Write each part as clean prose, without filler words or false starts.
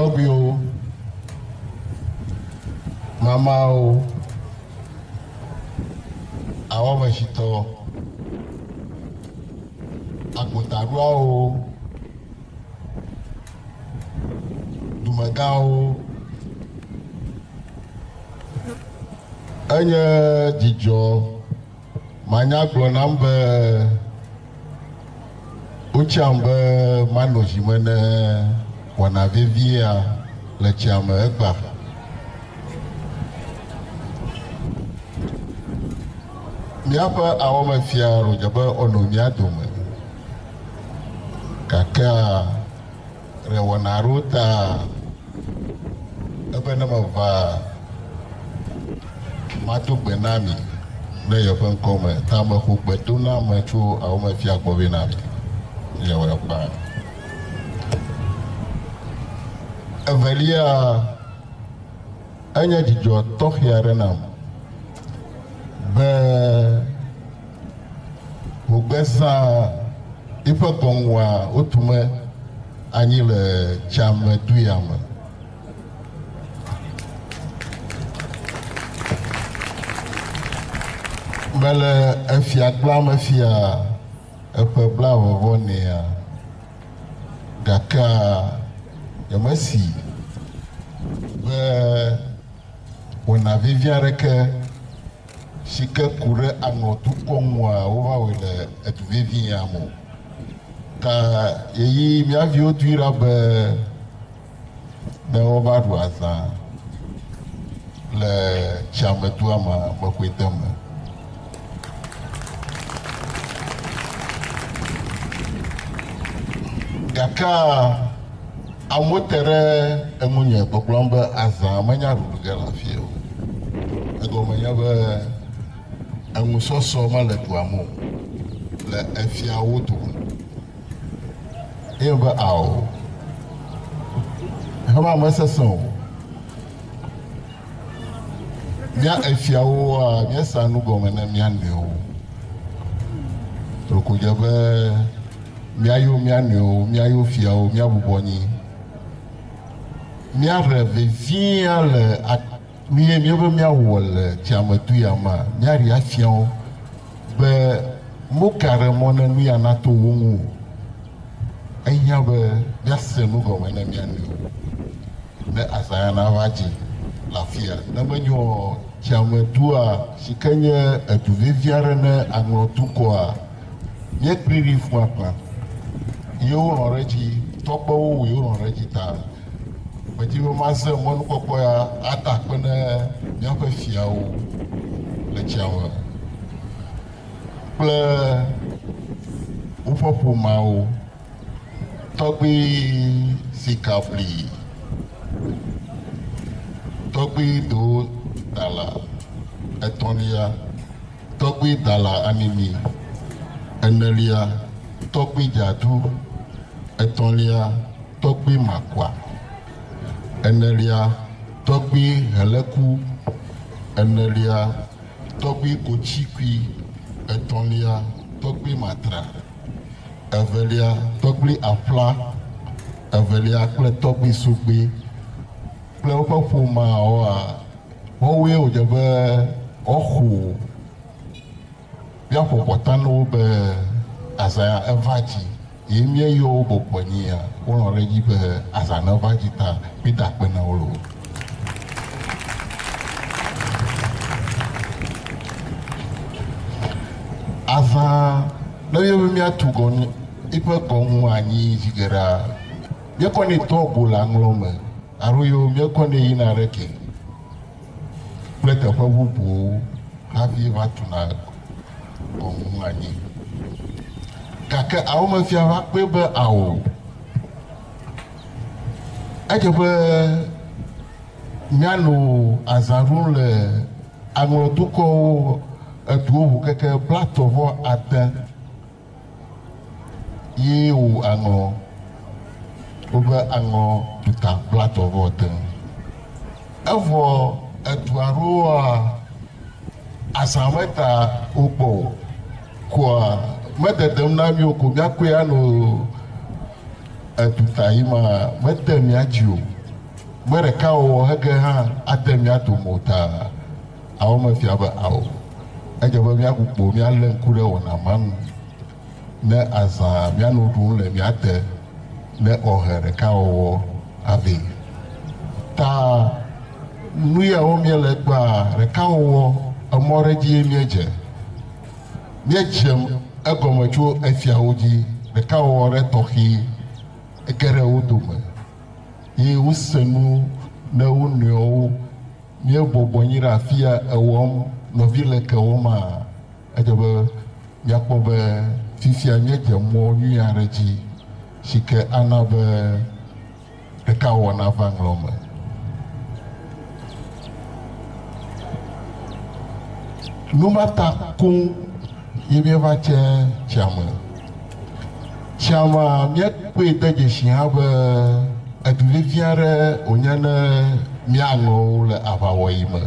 Tɔgbuiwo, mamawo, awɔmetsitɔ, agbotaɖoawo, dumegãwo. Enye dzidzɔ manyagblɔ nam be wotsiam be manɔ zime ne wɔna vevia le tsia me egbea. Míaƒe awɔmefia ɖo dze be wòanɔ mía dome gakea le wɔna aɖewo ta ebe ne meva mado gbe na mi le yeƒe ŋkɔ me ta meƒo gbe do na ame tso awɔmefia gbɔ vɛ na mi. Yewɔe kpa. Evelia, enye dzidzɔ tɔxɛ aɖe nam be ŋugbezã eƒe gɔŋua wotume anyi le tsiame du ya me. Mele efia gblame fia eƒe blaeve vɔ nea gakea nyemesi be wɔna vevi aɖeke si ke ku ɖe aŋlɔdukɔ ŋua wova wɔe le edu vevi ya me o. Ta yeyi mía viwo dui ɖa be ne wova ɖu azã le tsiamedua me meƒoe de me. Gakea amewo te ɖe eŋunye gbɔgblɔm be azã menya ɖuɖu ge le afi o. Egɔme nye be eŋusɔsɔ mele dua me o le efiawo dome. Eye be ao, xexea mesesẽ o. Mía efiawoa, míesea nu gɔme ne mía nɔewo. Ɖeko dze be míayo mía nɔewo, míayo fiawo, míabɔbɔ anyi. Míaɖe vevia le nu ye míebe míawɔ le tsiamedu ya mea, míaɖe afia wo be moka ɖe mɔ ne nu ya nato wo ŋu o. Ehiã be míase nu gɔme ne mía nɔewo ne azã ya nava dzi le afia. Ne menyo oa, tsiamedua si ke nye edu vevi aɖe ne aŋlɔdukɔa, míekpli ɖi fũ akpa. Ye wolɔ̃ ɖe edzi, tɔgbewo wɔ ye wolɔ̃ ɖe edzi ta medi be maze mɔnukpɔkpɔ ya ada akpe ne míaƒe fiawo le tsia me kple woƒe ƒomeawo. Tɔgbui Sikabli, tɔgbui Do Dala etɔ̃lia, tɔgbui Dala Amimi enelia, tɔgbui Dzadu etɔ̃lia, tɔgbui Makua enelia, tɔgbui Heleku enelia, tɔgbui Kotsikui etɔ̃lia, tɔgbui Matra evelia, tɔgbui Aƒla evelia kple tɔgbui Sugbe kple woƒe ƒomeawoa, woawoe wòdze be woaxo míaƒo kɔta na wo be azã ya eva dzi ye míeyɔ wo bɔbɔ anyia, wolɔ̃ ɖe edzi be azã neva dzi ta mída akpe na wo loo. Azã ne míebe míatu gɔnu eƒe gɔnu anyi zi geɖea, míekɔnɛ doa go le aŋlɔ me alo yewo míekɔnɛ yina ɖe ke kple teƒe bubuwo hafi va tuna gɔnu anyi. Gake awɔmefia va kpɔe be ao, edze be míanɔ azã ɖum le aŋlɔdukɔwo eduwo ŋu keke 39 ye wò aŋlɔ woƒe aŋlɔ duta 39. Evɔ edu aɖewoa azã meta wo gbɔ o. Koa mededem na mi o ko míakɔe anɔ eduta yi ma mede mía dzi o. Me ɖeka wɔwɔ hege hã ade mía dome o ta awo mefia be ao. Edze be míagbugbɔ míalé ŋku ɖe wɔna ma ŋu ne azã míanɔ ɖum le mía de ne ɔhe ɖeka wɔwɔ avɛ. Ta nu yawo míele egbea ɖekawɔwɔ emɔ ɖe dzie míedze. Míedze egɔme tso efiawo dzi ɖekawɔwɔ ɖe tɔxɛ ege ɖe wo dome ye wose nu ne wo nɔewo. Míebɔbɔ anyi ɖe afi ya ewɔm nɔvi le ke wɔma edze be míakpɔ be fifia míedze mɔ nyui aɖe dzi si ke ana be ɖekawɔwɔ nava ŋlɔ me. Nu ma ta koŋ ye míeva tse tsiame. Tsiamea míekpɔe de dzesi hã be edu vevi aɖe wònye ne míaŋlɔwo le aʋawɔɣi me.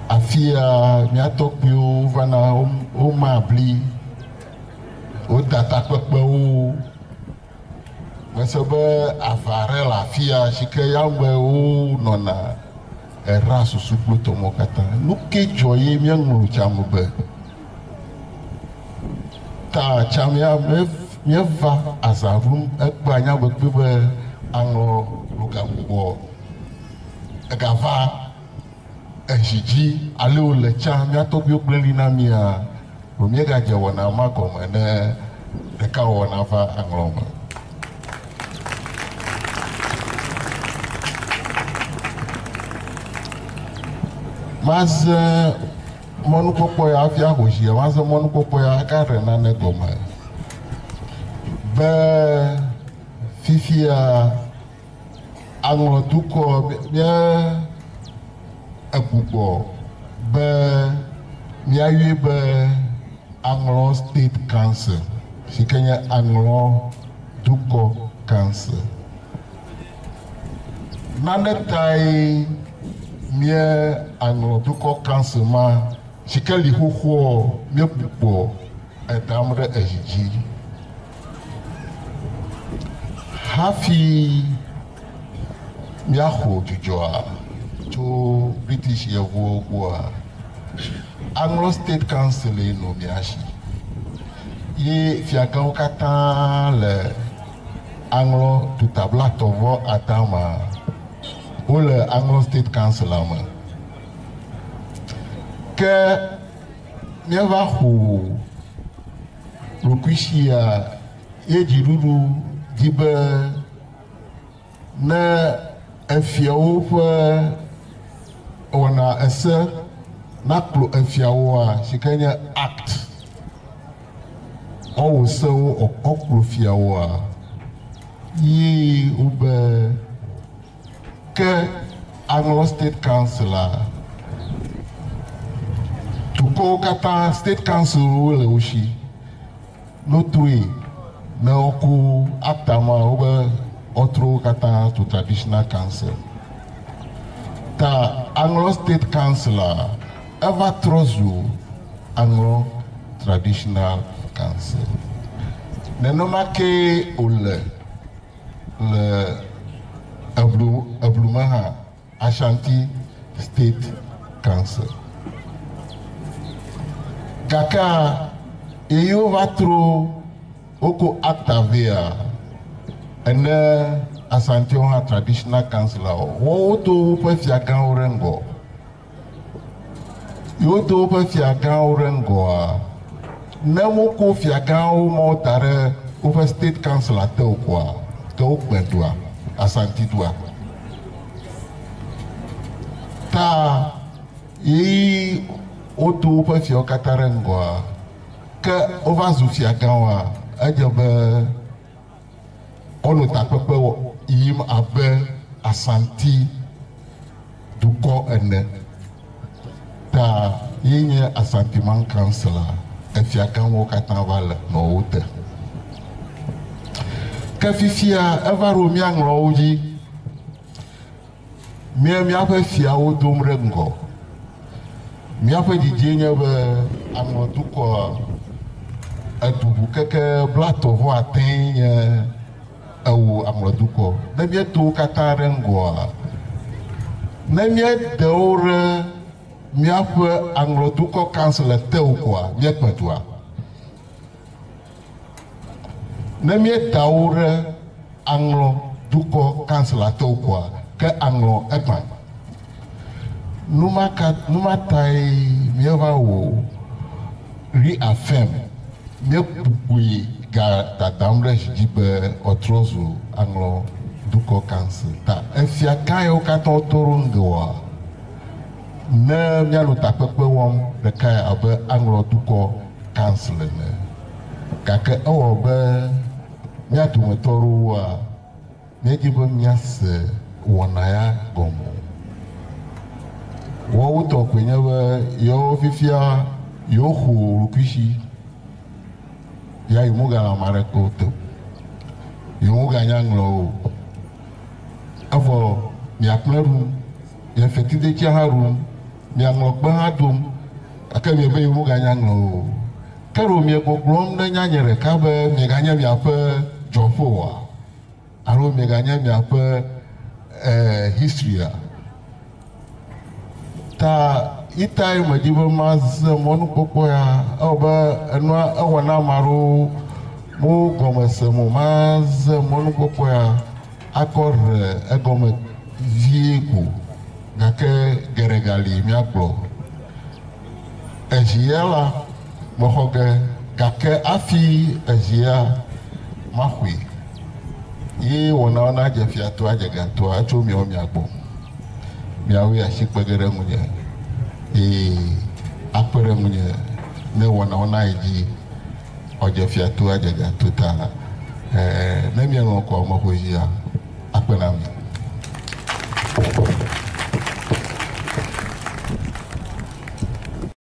Afi ya mía tɔgbuiwo vana woma bli, woda takpekpewo. Mese be ava ɖe le afi ya si ke yamewo nɔna era susu kple tɔmɔ katã. Nu ke dzɔ ye míeŋlɔ tsiame be ta tsiamea míeva azã ɖum egbea nya be kpe be aŋlɔ lugagbugbɔ egava ezi dzi ale wòle tsã mía tɔgbuiwo gblẽ ɖi na mía ɖo míegadze wɔna ma gɔme ne ɖekawɔwɔ nava aŋlɔ me. Maze mɔnukpɔkpɔ ya hafi aho zia, maze mɔnukpɔkpɔ ya agaɖe nane gɔme be fifia aŋlɔ dukɔ mía egbugbɔ be míayɔe be Aŋlɔ State Council si ke nye Aŋlɔ Dukɔ Council. Nane tae mía Aŋlɔ Dukɔ Council ma si ke li xoxoa míegbugbɔ edam ɖe ezi dzi. Hafi míaxɔ dzudzɔa tso British yevuwo gbɔa, Aŋlɔ State Council ye nɔ mía si ye fiagãwo katã le Aŋlɔ dutablatɔ vɔ adama wole Aŋlɔ State Council me. Ke míeva xɔ ɖokuisia ye dziɖuɖu di be ne efiawo ƒe wɔna ese nakplɔ efiawoa si ke nye act wɔwɔ sewo ɔkplɔ fiawoa ye wobe ke Aŋlɔ State Council a dukɔwo katã State Council wo le wo si notroe ne woko acta ma wobe wotrɔ wo katã to traditional council. Ta Aŋlɔ State Council a eva trɔ zu Aŋlɔ Traditional Council. Nenema ke wòle le Eblu Eblume hã Ashanti State Council. Gakea eye wova trɔ woko acta vea ene Asantewo hã Traditional Council a wodo woƒe fiagãwo ɖe ŋgɔ. Yewodo woƒe fiagãwo ɖe ŋgɔa, ne woko fiagãwo mɔ da ɖe woƒe State Council te o koa, ke wokpe dua, Asanti dua. Ta yi wodo woƒe fiawo katã ɖe ŋgɔa, ke wova zu fiagãwoa, edze be wonɔ takpekpe yim abe Asanti dukɔ ene. Ta ye nye Asanteman Council a efiagãwo katã va le nɔ wo te. Ke fifia eva ɖo mía ŋlɔwo dzi. Mía míaƒe fiawo dom ɖe ŋgɔ. Míaƒe didzie nye be Aŋlɔ dukɔa edu ʋu keke blatɔ̃ vɔ atɔ̃e nye Ewo aŋlɔdukɔ. Ne míedo wo katã ɖe ŋgɔa, ne míede wo ɖe míaƒe aŋlɔdukɔ council te o koa, míekpe dua. Ne míeda wo ɖe aŋlɔdukɔ council te o koa, ke aŋlɔ egbã. Numa ka numa tae míeva wɔ reaffirm míekpukpui ga dadam ɖe dzi be wòatrɔ zu aŋlɔdukɔ council ta efia gã yiwo katã woto ɖo ŋgɔa ne míanɔ takpekpe wɔm ɖekae abe aŋlɔdukɔ council ene gake ewɔ be mía dometɔ ɖewoa míedi be míase wɔna ya gɔme o. Woawo tɔ koe nye be yewo fifia yewo xɔ ɖokuisi ya yewo megale ame aɖeke wo te o. Yewo meganya ŋlɔ o. Evɔ miakplẽ ɖum, mia fetridetsia hã ɖum, mia ŋlɔkpe hã dom gake miebe yewo meganya ŋlɔ o. Ke ɖo miegbɔgblɔm ne nyanye ɖeka be mieganye miaƒe dzɔƒe oa? Alo mieganye miaƒe historya? Ta itae medi be maze mɔnukpɔkpɔ ya ewɔ be enua ewɔ na ame aɖewo mo gɔme sem o maze mɔnukpɔkpɔ ya akɔ ɖe egɔme vie ko gake geɖe gali míagblɔ. Ezia la mexɔ ge gake hafi ezia maxɔe ye wɔnawo nadze fiatoa adze gatoa etso miawo mia gbɔ. Miawoe asi kpe ge ɖe ŋunye eye akpe ɖe ŋunye ne wɔnawo nayi dzi wòadze fiato adze gato ta ne mielɔ̃ koa mexɔe dzia akpe na mi.